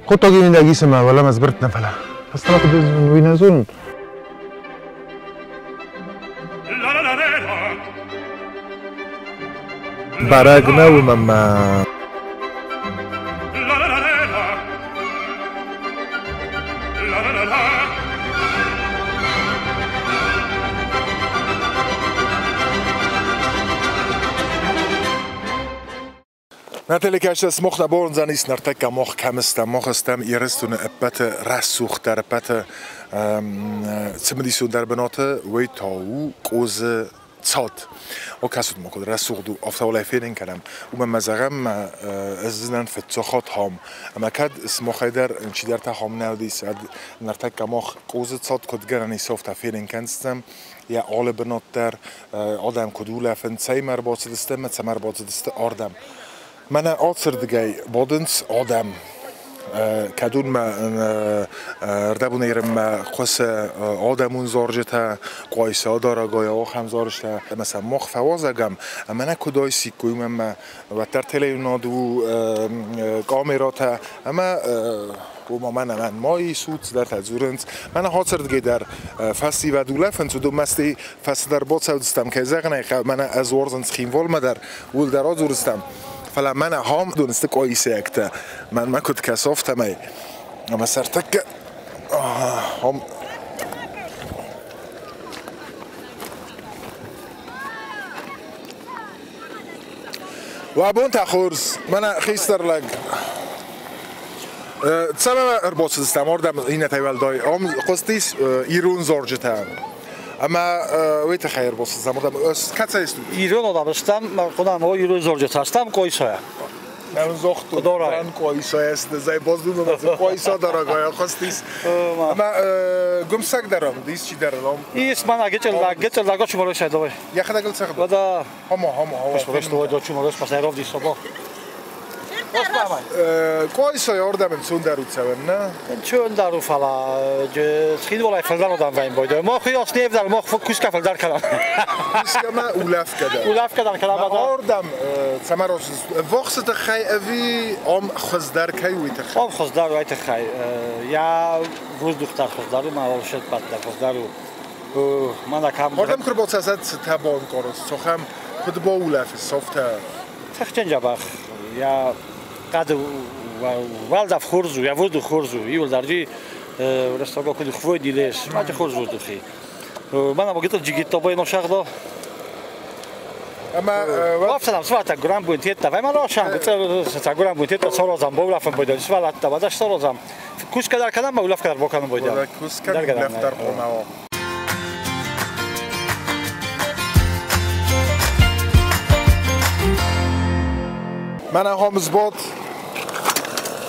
Хъуыддаги минӕг исӕмӕ уӕлӕмӕ сбырд нӕ фӕлӕ. Фӕстӕмӕ куыд уый нӕ зонын. Бӕрӕг нӕу ӕмӕ Нӕ телекӕсджытӕ сымах нӕ бауырндзӕнис, ныртӕккӕ мах кӕм стӕм, мах стӕм Ирыстоны ӕппӕты рӕсугъддӕр, ӕппӕты цымыдисондӕр бынаты, уый та у Къозы цад. Акӕсут ма, куыд рӕсугъд у, афтӕ уал ӕй фенын кӕнӕм. Уымӕн ма зӕгъӕм, ӕз зынӕн фыццаг хам. Ӕмӕ кӕд сымахӕй дӕр чидӕртӕ хам нӕ уыдис, уӕд ныртӕккӕ мах Къозы цад куыд гӕнӕн ис, афтӕ фенын кӕндзыстӕм. Йӕ алы бынат дӕр адӕм куыд улӕфынц, цӕимӕ ӕрбацыдысты ӕмӕ цӕмӕ ӕрбацыдысты ардӕм. Мӕнӕ ацырдыгӕй бадынц адӕм. Кӕд уынмӕ ӕрдӕбон хъуысы адӕмон зарджытӕ, Къуайса дарӕгай ахӕм зарджытӕ, ӕмӕ сӕ мах фӕуазӕгӕм, ӕмӕ нӕ куыд айсиккой, уымӕн ӕмӕ уӕддӕр телеуынад у, камератӕ ӕмӕ ома мӕнӕ мӕн ма исут, цыдӕртӕ дзурынц. Мӕнӕ ацырдыгӕй дӕр фӕсивӕд улӕфынц, уыдон мӕстӕй фӕстӕдӕр бацӕудзыстӕм, кӕй зӕгъын ӕй хъӕуы, мӕнӕ ӕз уарзын Цхинвалмӕ дӕр, ууыл дӕр адзурдзыстӕм. Фӕлӕ мӕнӕ ахӕм дон сты къуайсайӕгтӕ, мӕнмӕ куыд кӕсы, афтӕмӕй. Ӕмӕ сӕртӕккӕ ам Уӕ бонтӕ хорз, мӕнӕ хистӕр лӕг. Цӕмӕ ӕрбацыдыстӕм ардӕм иннӕтӕй уӕлдай? Ам хъуыстис ирон зарджытӕ. Ӕмӕ уый тыххӕй ӕрбацыдыстӕм ардӕм. Кӕцӕй стут? Ирон адӕм стӕм, хъуынам ирон зарджытӕ стӕм Къойсайӕ. Мӕн загътон, Къуайсайӕ зай баздума Къуайса дорогая хъуыстис. Ӕмӕ гуымсӕг дӕр ам, ис чидӕр ам. Ис мана гечел гечел лаго чуморос давай. Йӕхӕдӕг ыл цӕгъды? Да. Хамо, хамо, хамо. Пошел, чуморос, пошел, ровди собо. Къуайсайӕ ардӕм ӕнцондӕр у цӕуӕн, нӕ? Ӕнцондӕр у, фӕлӕ Цхинвалӕй фылдӕр адӕм вӕййын бойдой. Мах уыйас не вдӕл, мах кусгӕ фылдӕр кӕнӕм. Кусгӕ ма улӕфгӕ дӕр. Улӕфгӕ дӕр кӕнӕм. Ардӕм цӕмӕ рацыдыстут? Ӕввахсы тыххӕй ӕви ам хуыздӕр кӕй уый тыххӕй? Ам хуыздӕр уый тыххӕй. Йӕ воздух дӕр хуыздӕр у, мӕ волшебпад дӕр хуыздӕр у. Мӕнӕ кӕм... Ардӕм куы рбацӕуат, цытӕ банкъарыс, цахӕм куыд баулӕфыс, афтӕ? Тыхджын дзӕбӕх. Йӕ хъӕды уӕлдӕф хорз у, йӕ воздух хорз у. Иуылдӕр рӕстӕг куыд хвойди лес, маджы хорз воздухи. Мӕнӕ ма гыццыл джигитто ношагъдо. Ӕмӕ Афтӕ свата гурамбун тетта, вай мало шан, гыццыл гурамбун тетта сорозам, боулафын бойдо, свалатта, бада сорозам. Куска дар кӕнӕм, улӕфгӕ дӕр бокӕнын бойдо. Куска улӕф дӕр хъуамӕ. Мӕнӕ хомызбод,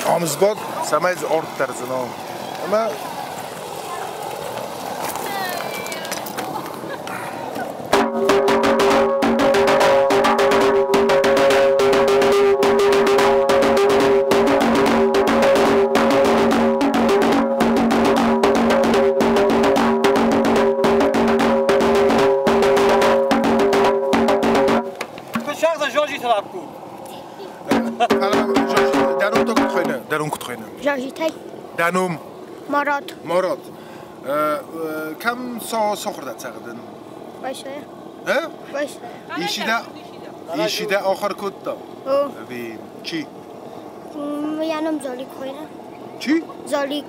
хомызбод, цӕмӕй дзы орд тӕрдзынон. Ӕмӕ Жажитай. Данум. Марат. Марат. Кӕм сахуыр цӕгъдын? Къуайсайӕ. Къуайсайӕ. Исчи дӕ исчи дӕ ахуыр кодта? О. Ӕви чи? Йӕ ном Золик хуыйны. Чи? Золик.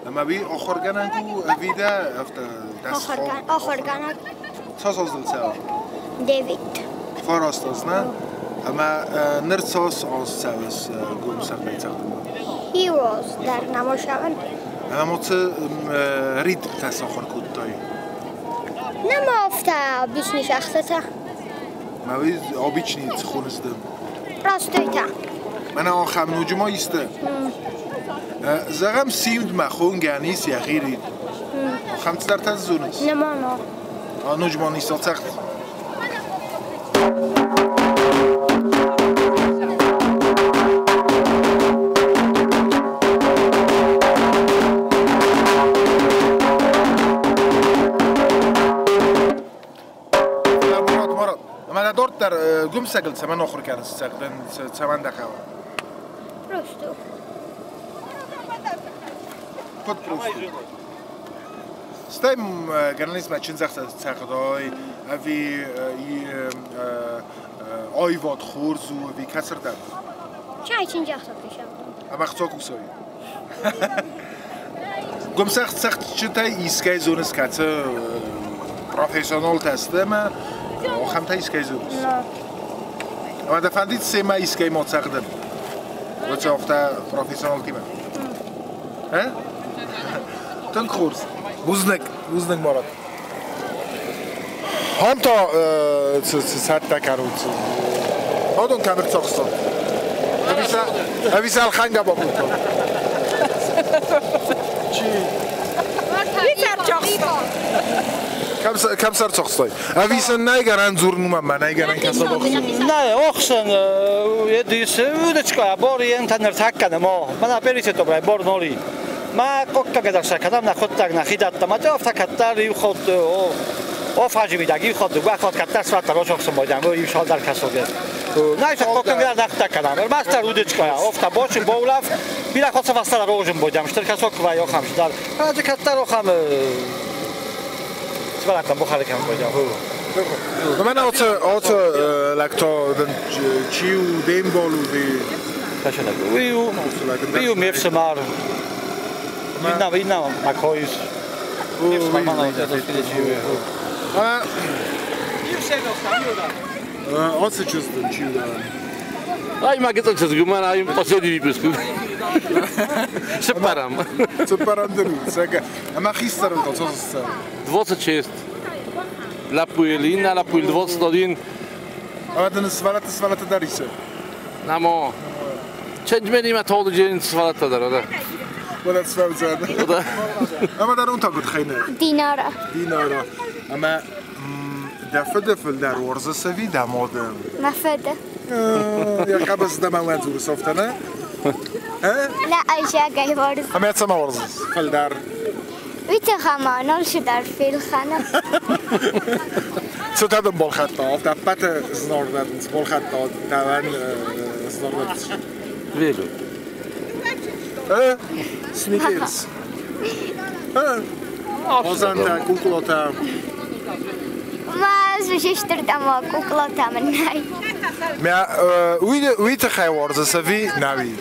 Ӕмӕ уый ахуыргӕнӕг у ӕви дӕ афтӕ Ахуыргӕнӕг. Цас аз дыл цӕуы? Девет. Фараст аз, нӕ? Ӕмӕ ныр цас аз цӕуыс гуымсӕгӕй цӕгъдынмӕ? Иу аз дӕр нӕма сӕвӕн. Ӕмӕ ма цы ритмтӕ сахуыр кодтай? Нӕма афтӕ обычный шахтӕтӕ. Мӕ уый обычный цы хоныс ды? Простойтӕ. Мӕнӕ ахӕм ноджы ма исты? Зӕгъӕм, симдмӕ хонгӕ ис йӕхи ритм. Ахӕм цыдӕртӕ зоныс? Нӕма, но. Ноджы ма ницы цӕгъд. Марат, Марат, ӕмӕ дӕ дарддӕр Дорддӕр гуымсӕгыл цӕмӕн ахуыр кӕныс цӕгъдын, цӕмӕн дӕ хъӕуы? Просто. Куыд просто? Стӕй гӕнӕн ис мӕ чындзӕхсӕв цӕгъдай, ӕви аивад хорз у, ӕви кӕцырдӕм? Чай чындзӕхсӕв цӕгъдон. Ӕмӕ хцо кусой. Гуымсӕг цӕгъдджытӕй искӕй зоныс, кӕцы профессионалтӕ сты ӕмӕ ахӕмтӕ искӕй зоныс? Ӕмӕ дӕ фӕндид семӕ искӕй ма цӕгъдын? Уыцы афтӕ профессионалтимӕ? Э? Тынг хорз. Бузныг, бузныг, Марат. Ам та цӕттӕ кӕнут. Адон кӕм ӕрцахстон? Ӕви сӕ ӕлхӕнгӕ бакодтон? Чи? Кӕм сӕ ӕрцахстай? Ӕви сын нӕй гӕнӕн дзурын уымӕн, мӕ нӕй гӕнӕн кӕсӕг Нӕ, охсӕн едис удочка, бор ента ныртӕккӕ нӕмо. Мӕнӕ перице добрай, бор ноли. Ма kokkagadassa kadam na khottag na khidatta ma te ofta kattar иу хот о фажимидаг иу хот дыууӕ хот каттар сватта росохсон бойдам иу шалдар касоге. Найса kokkagadar nachta kadam. Master удочка, ofta boshi boulaf, бира хотса вастара рожем бойдам, штер касок вай охам шдар. Раджи каттар охам свалатам бохаликам бойдам. Мӕнӕ оце лекто чиу демболу ви Wiu, wiu miefsemar. Inna, inna makois. Оце чувствую чиу. Ай магеток с гумана, ай последний выпуск. Separam. Separam деру. Сега. Ама хистару то цос. 26. Лапуил инна, лапуил 21. Ама да не свалата, свалата дарисе. Намо. Ченджмени има толду джен свалата дара, да. Вала свалата. Да. Ама да рунта гуд хайне. Динара. Динара. Ама дефе дар орзасави дамоды. Мафеде. Я кабас дамауан зурсофтана. لا أجا ورز. أما يتسمى ورز فلدار. ويتخما نولش دار في الخانة. ستادم بالخطة تبت زناردن بالخطة تاون زناردن. فيلو. سنيكرز. ozanta kuklota. ما زوجش أما كوكلوتا من هاي. ما ويتخا ورز سفي ناوي.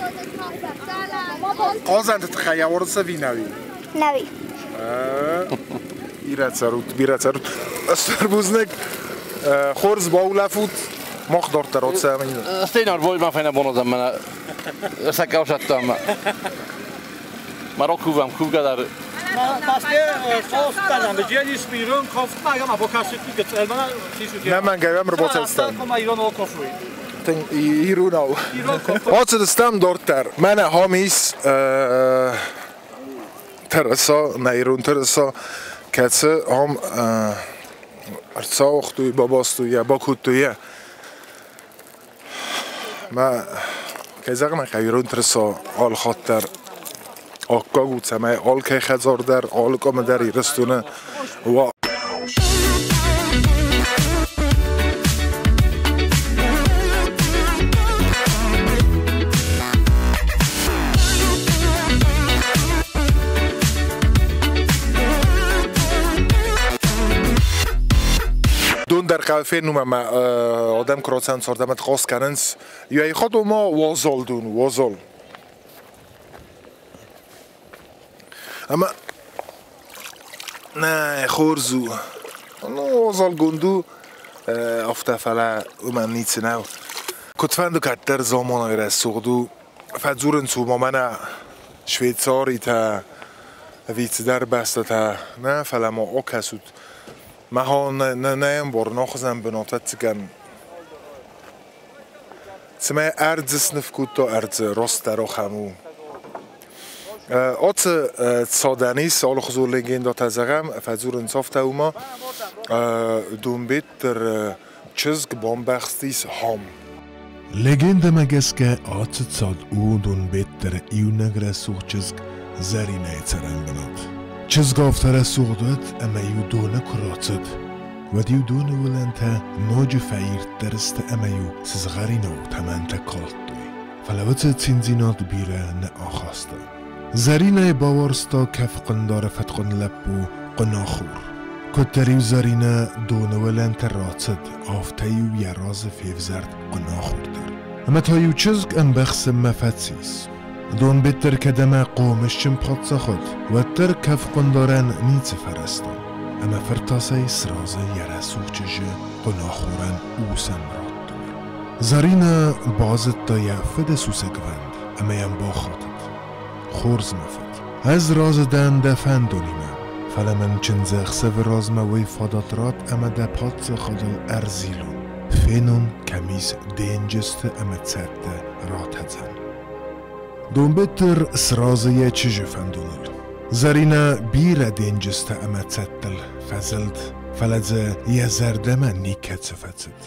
ozanta تخيا ورز سفي ناوي. ناوي. ბირაცარութ, ბირაცარութ. სერბუზნეკ ხორს ბაულაფუთ მოხდორტა როცა ამინო. Steinar voi ma fena bonozam mana საკავშატამ. Marokuvam kuvgadar. Maske koftan jenis miron kofta gama bokasiti getsel mana sisuti. Naman gavам рботелстан. Кома ироно кофуи. Тен ирунау. Оцедстам дортар. Мана хомис тераса, наирун тераса кацы ам арцаохтуй бабастуя бакуттуя. Ма кезагна хайрун тераса ал хаттар аккагут самай ал кай хазардар ал комадар ирстуна ва дун дар кафе нума одам кроцан сордамат хос кананс я иход ма возол дун возол ама не хорзу ну возол гунду афтафала уман ницинав кутфанду каттар замона расугду фазурен су мамана швейцарита вице дар бастата не фалама окасут Maha ne bor nochzam benotetzigan Цме erdz nefkuto erdz rostero xamu. Оц цоданис олхзур легенда тазагам фазурен софтаума думбиттер чызг бомбахстис хом. Легендамӕ гӕсгӕ ацы цад у Донбеттыр иунӕг рӕсугъд чызг Зӕринӕйы цӕрӕнбынат. Чызг афтӕ рӕсугъд уыд, ӕмӕ-иу доны куы рацыд, Уӕд-иу доны уылӕнтӕ ноджы фӕирддӕр сты ӕмӕ-иу сызгъӕринау тӕмӕнтӕ калдтой. Фӕлӕ уыцы циндзинад бирӕ нӕ ахаста. Зӕринӕйы бауарзта кӕфхъуындары фӕткъуын лӕппу Хъуынахур. Куыддӕр-иу Зӕринӕ доны уылӕнты рацыд, афтӕ-иу йӕ разы февзӕрд Хъуынахур дӕр. Ӕмӕ та-иу чызг ӕмбӕхсынмӕ фӕцис. Донбеттыр кӕд ӕмӕ хъомысджын паддзах уыд, уӕддӕр кӕфхъуындарӕн ницы фӕрӕзта, ӕмӕ фыртасӕй сразы йӕ рӕсугъд чызджы Хъуынахурӕн усӕн радтой. Зӕринӕ базыдта йӕ фыды сусӕгвӕнд ӕмӕ йӕм бахатыд: «Хорз, мӕ фыд, ӕз разы дӕн дӕ фӕндонимӕ, фӕлӕ мын чындзӕхсӕвы размӕ уый фадат ратт ӕмӕ дӕ паддзахадыл ӕрзилон, фенон, кӕм ис денджызты ӕмӕ цӕттӕ ратӕдзӕн». Донбеттыр сразы йӕ чызджы фӕндоныл. Зӕринӕ бирӕ денджызтӕ ӕмӕ цӕдтыл фӕзылд, фӕлӕ дзы йӕ зӕрдӕмӕ никӕцы фӕцыд.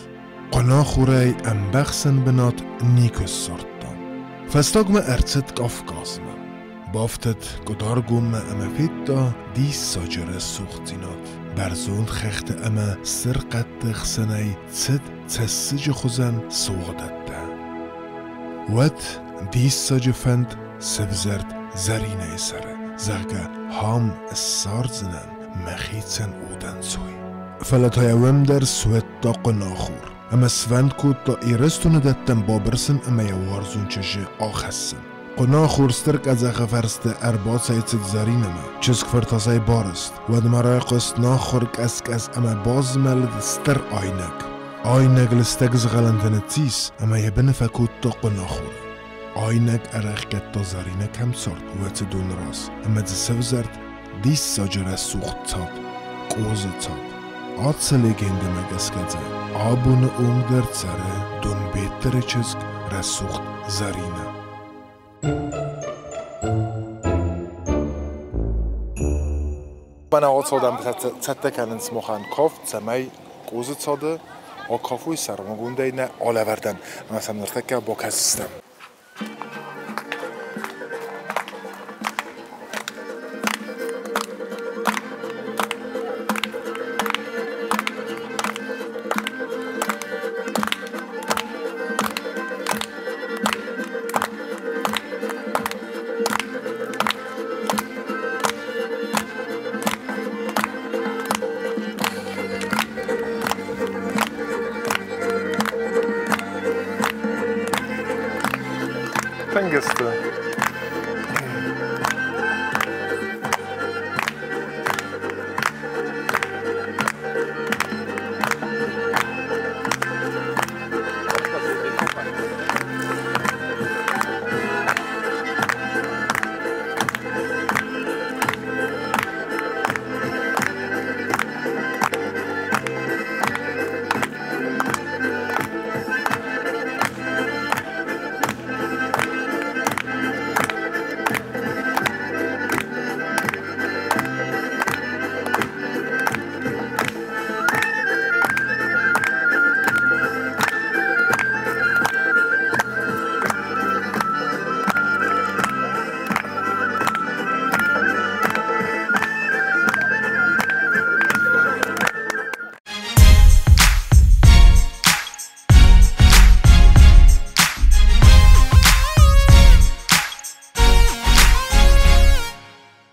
Хъуынахурӕй ӕмбӕхсӕн бынат никуы ссардта. Фӕстагмӕ ӕрцыд Кавказмӕ. Бафтыд Къуыдаргоммӕ ӕмӕ федта диссаджы рӕсугъддзинад. Бӕрзонд хӕхты ӕмӕ стыр хъӕдты хсӕнӕй цыд цӕссыджы хуызӕн сугъдӕттӕ. Уӕд диссаджы фӕнд сӕвзӕрд Зӕринӕйы сӕры, зӕгъгӕ, хам ссардзынӕн мӕхицӕн удӕнцой. Фӕлӕ та йӕ уым дӕр суыдта хъуынахур ӕмӕ сфӕнд кодта Ирыстоны дӕттӕм бабырсын ӕмӕ йӕ уарзон чызджы ахӕссын. Хъуынахур стыр къӕдзӕхы фӕрсты ӕрбацӕйцыд Зӕринӕмӕ. Чызг фыртасӕй барызт. Уӕдмӕ райхъуыст нахуыр къӕс-къӕс ӕмӕ базмӕлыд стыр айнӕг. Айнӕг лыстӕг згъӕлӕнтӕ ныццис ӕмӕ йӕ быны фӕкодта хъуынахуры. Айнӕг ӕрӕхгӕдта Зӕринӕ кӕм цард, уыцы доны раз, ӕмӕ дзы сӕвзӕрд диссаджы рӕсугъд цад, Къозы цад. Ацы легендӕмӕ гӕсгӕ дзы абоны онг дӕр цӕры Донбеттыры чызг рӕсугъд Зӕринӕ. Мӕнӕ ацодӕм цӕттӕ кӕнынц махӕн кафт, цӕмӕй Къозы цады акафой сӕрмагондӕй нӕ алӕвӕрдӕн, ӕмӕ сӕм ныртӕккӕ бакӕсдзыстӕм. Тынг сты.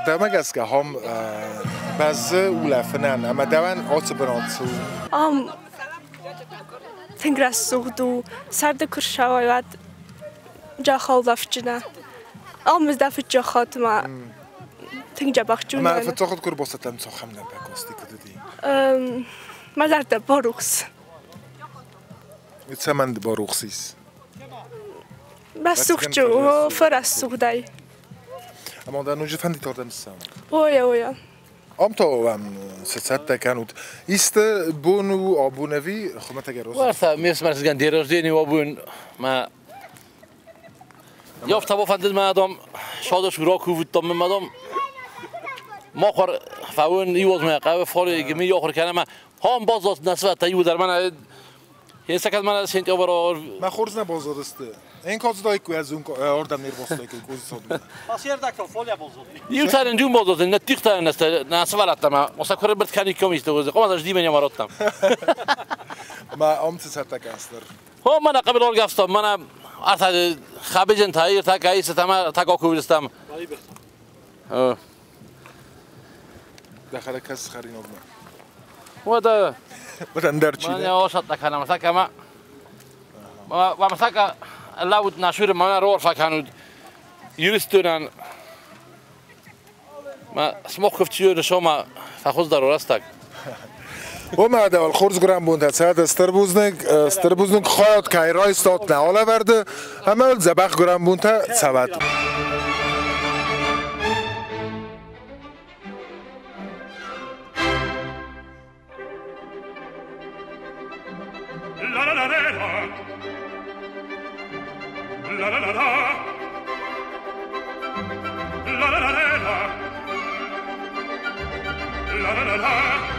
Дӕмӕ гӕсгӕ хом бӕззы улӕфынӕн ӕмӕ дӕуӕн ацы бынат цы у? Ам тынг рӕсугъд у. Сӕрды куы рцӕуай, уӕд джахалдӕфджынӕ. Ам дӕ фыццаг хатт ма тынг дзӕбӕх Ӕмӕ фыццаг хатт куы ӕрбацыдтӕн цахӕм нӕ бакасти, куыд уыди? Мӕ зӕрдӕ барухс. Цӕмӕн барухс ис? Рӕсугъд у, фӕрӕсугъдӕй. Ӕмӕ дӕ ноджы фӕндид ардӕм ссӕуын? Оя, оя. Ам та цы цӕттӕ кӕнут? Исты бон у абон ӕви хуымӕтӕг ӕрос? Уӕртӕ ме фсымӕрсгӕн день рождения абон мӕ Йафта бафӕндыд мӕ адӕм садос ракувдтам мӕ адӕм махар фӕуын иуаз мӕ хъӕуы фале ми ахуыр кӕнӕм хам баззад нӕ свӕтта иу дӕр мӕнӕ Եսակած մանա სენტიობრო მა ხორზნა ბოლზოდესტე. ენ კოცდოიკუ აზუნ ორდამ ნერვოსტოიკუ კუზცოდუ. Pasierda folia bolzodi. იუთარენ ჯუმ ბოლზოდენ და ტიხთარენ ასტა ნასვალატა მა მოსაქვერე ბერთქანი კომისტო გოზე ყომაზა ჟდიმენია მაროტამ. მა ომცე ცარტაკასტერ. ხო მანა ყაბილ ორგავსტო მანა ართა ხაბეჯენთა ირთა კაისა თამა თაკოქუვილსტამ. დახარაკას ხარინობმა. ვადა ვადანდარჩი. მანა ოსატაკანა მასაკამა მა მასაკა ლაუდ ნაშურ მანა რორ ფაკანუ იურისტუნან მა სმოქოვჩიო შომა ფახოზდარო რასტაკ. Omádával ხორზგრამბუნდა ცადა სტრბუზნეკ სტრბუზნეკ ხოოთ კაი როისტოტნა ოლავარდ ამალ ზაბახ გრამბუნთა ცავატ. La la la la la la la la la la la la la la la.